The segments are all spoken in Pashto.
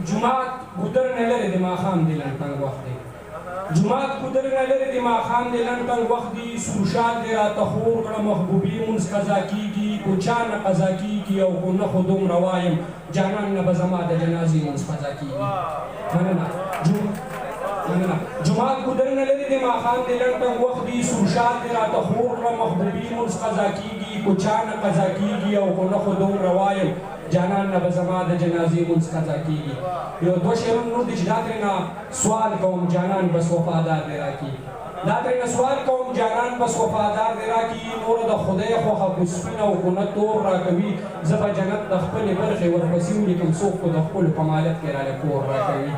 جومات ګودر نه لرې د ماښام دی لنډ تنګ وخت دی. جومات ګودر نه لرې د ماښام دی لنډ تنګ وخت دی. سور شال دې راته خور کړه محبوبې مونځ قضا کیږي کو چا نه قضا کیږي او کو نه خو دومره وایم جانان نه به زما د جنازې مونځ قضا کیږي. مننه مننه. جومات ګودر نه لرې د ماښام دی لنډ تنګ وخت دی. سور شال دې راته خور کړه محبوبې مونځ قضا کیږي کو چا نه قضا کیږي او کو نه خو دومره وایم جانان نه به زما د جنازې مونځ قضا کیږي. یو دوه شعرونه نور دي چې دا ترېنه سوال کوم جانان بس وفادار دې راکړي. دا ترېنه سوال کوم جانان بس وفادار دې راکړي. نوره د خدای خوښه کو سپین او کو نه تور راکوي. زه به جنت د خپلې برخې ورپسې ولیکم څوک خو د خپلو په مالت کې راله کور راکوي.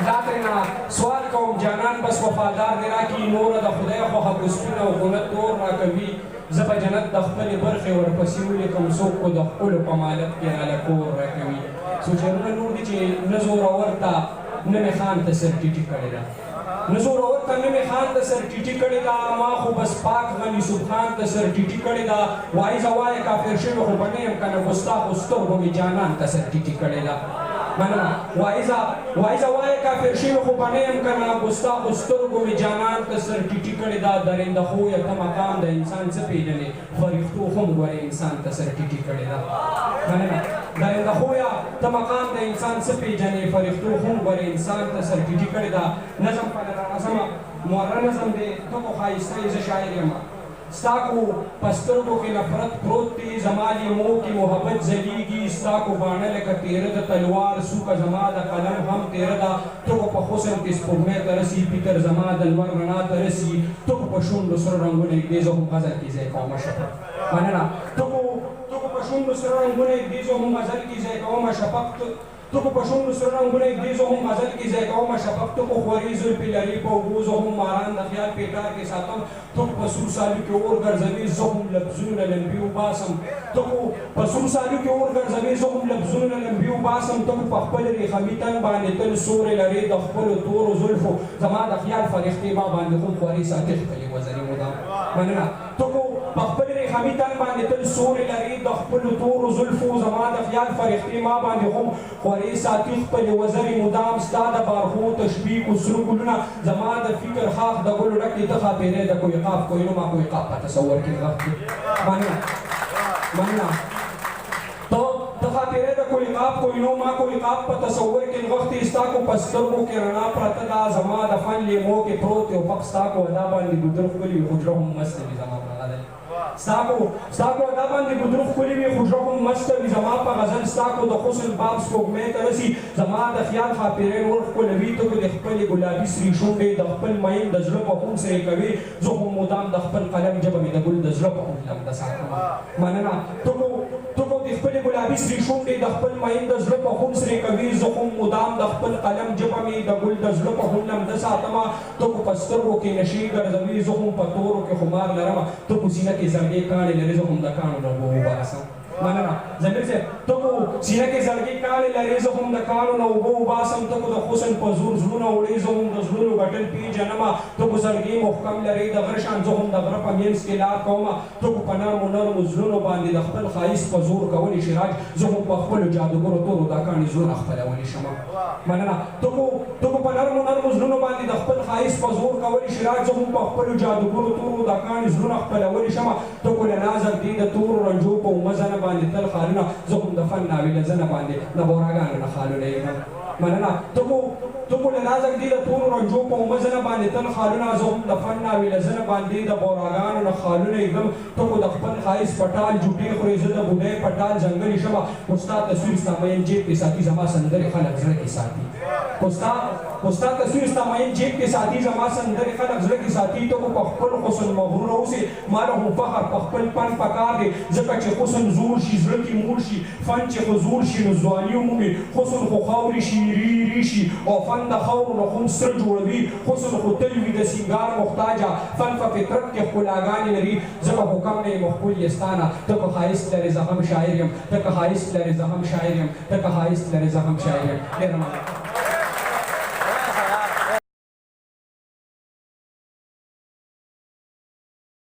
دا ترېنه سوال کوم جانان بس وفادار دې راکړي. نوره د خدای خوښه کو سپین او کو نه تور راکوي. زه به جنت د خپلې برخې ورپسې ولیکم څوک خو د خپلو په مالت کې راله کور راکوي. څو شعرونه نور دي چې نه زورور ته نه مې خان ته سر ټیټي کړې ده. نه زورور ته نه مې خان ته سر ټیټي کړې ده. ما خو بس پاک غني سبحان ته سر ټیټي کړې ده. وایي زه وایه کافر شوی خو به نه یم که نه ګستاخو سترګو مې جانان ته سر ټیټي کړې ده. مننه. وایي زه وایه کافر شوی خو به نه یم که نه ګستاخو سترګو مې جانان ته سر ټیټي کړې ده. درنده خویه ته مقام د انسان څه پېژنې فرښتو هم ګورې انسان ته سر ټیټي کړې ده. مننه. درنده خویه ته مقام د انسان څه پېژنې فرښتو هم ګورې انسان ته سر ټیټي کړې ده. نظم په نظم مورنه نظم دی ته خو ښایسته یې زه شاعر یم. ستا کو په سترګو کې نفرت پروت دی زما لیمو کې محبت ځلیږي. ستا کو باڼه لکه تیره د تلوار څوکه زما د قلم هم تیره ده. ته خو په حسن کې سپوږمۍ ته رسي فکر زما د لمر رڼا ته رسي. ته خو په شونډو سره رنګونه ږدې زه هم غزل کې ځای کومه شفق. مننه. ته خو په شونډو سره رنګونه ږدې زه هم غزل کې ځای کومه شفق. ته خو په شونډو سره رنګونه ږدې زه هم غزل کې ځای کومه شفق. ته خو خورې زلفې لرې په اوږو زه هم ماران د خیال پیټار کې ساتم. ته خو په سور سالو کې اور ګرځوې زه هم لفظونو له لمبې وباسم. ته خو په سور سالو کې اور ګرځوې زه هم لفظونو له لمبې وباسم. ته خو په خپل ریښمي تن باندې تل سورې لرې د خپلو تورو زلفو زما د خیال فرښتې ما باندې هم خورې ساتي خپلې وزرې مدام. مننه. ته خو په خپل ریښمي تن باندې تل سورې لرې د خپلو تورو زلفو زما د خیال فرښتې ما باندې هم خورې ساتي خپلې وزرې مدام. ستا د بارخو تشبیه کو سره ګلونه زما د فکر ښاخ د ګلو ډک دی. ته ښاپېری د کوه قاف کوې نو ما کوه قاف په تصور کې نغښتې. مننه. مننه. ته ښاپېری د کوه قاف کوې نو ما کوه قاف په تصور کې نغښتې. ستا کو په سترګو کې رڼا پرته ده زما د فن لیمو کې پروت یو پک. ستا کو ادا باندې ګودر ښکلي وي خو زړه هم مسته وي زما په غزل. ستا کو ادا باندې ګودر ښکلي وي خو زړه هم مسته وي زما په غزل. ستا کو د حسن باب سپوږمۍ ته رسي زما د خیال ښاپېرۍ نور ښکلوي. ته کو د خپلې ګلابي سرې شونډې د خپل مین د زړه په خون سرې کوې. زه هم مدام د خپل قلم ژبه مې د ګل د زړه په خون لمده ساتم. مننه. ته کو د خپلې ګلابي سرې شونډې د خپل مین د زړه په خون سرې کوې. زه هم مدام د خپل قلم ژبه مې د ګل د زړه په خون لمده ساتم. ته کو په سترګو کې نشې ګرځوې زه هم په تورو کې خمار لرم. ته کو سینه کې زړګې کاڼې لرې زه هم د کاڼو نه اوبه وباسم. مننه. ضمیر صاحب ته کو سینه کې زړګې کاڼې لرې زه هم د کاڼو نه اوبه وباسم. ته کو د حسن په زور زړونه وړې زه هم د زړونو ګټل پېژنمه. ته کو زړګې محکم لرې د غره شان زه هم د غره په منځ کې لار کومه. ته کو په نرمو نرمو زړونو باندې د خپل ښایست په زور کولی شي راج زه هم په خپلو جادوګرو تورو دا کاڼي زړونه خپلولی شم. مننه. ته کو په نرمو نرمو زړونو باندې د خپل ښایست په زور کولی شي راج زه هم په خپلو جادوګرو تورو دا کاڼي زړونه خپلولی شم. ته کو له نازک دې د تورو رنجو په اومه زنه باندې تل خالونه زه هم د فن ناوې له زنه باندې د بوراګانو نه خالونه یم. مننه. ته کو له نازک دې د تورو رنجو په اومه زنه باندې تل خالونه زه هم د فن ناوې له زنه باندې د بوراګانو نه خالونه یم. ته کو د خپل ښایست په ټال جوټې خورې زه د بوډۍ په ټال ځنګلې شمه. خو ستا تصویر ستا مین جیب کې ساتي زما سندرې خلک زړه کې ساتي. خو ستا تصویر ستا مین جیب کې ساتي زما سندرې خلک زړه کې ساتي. ته خو په خپل حسن مغرور اوسې ما له هم فخر په خپل فن پکار دی. ځکه چې حسن زوړ شي زړه کې موړ شي فن چې خو زوړ شي نو ځواني ومومي. حسن خو خاورې شي ری ری شي او فن د خاورو نه هم سره جوړوي. حسن خو تل وي د سینګار محتاجه فن په فطرت کې ښکلاګانې لري. ځکه خو کم نه یم ښکل یې ستا نه. ته که ښایست لرې زه هم شاعر یم. ته که ښایست لرې زه هم شاعر یم. ته که ښایست لرې زه هم شاعر یم. ډېره مننه.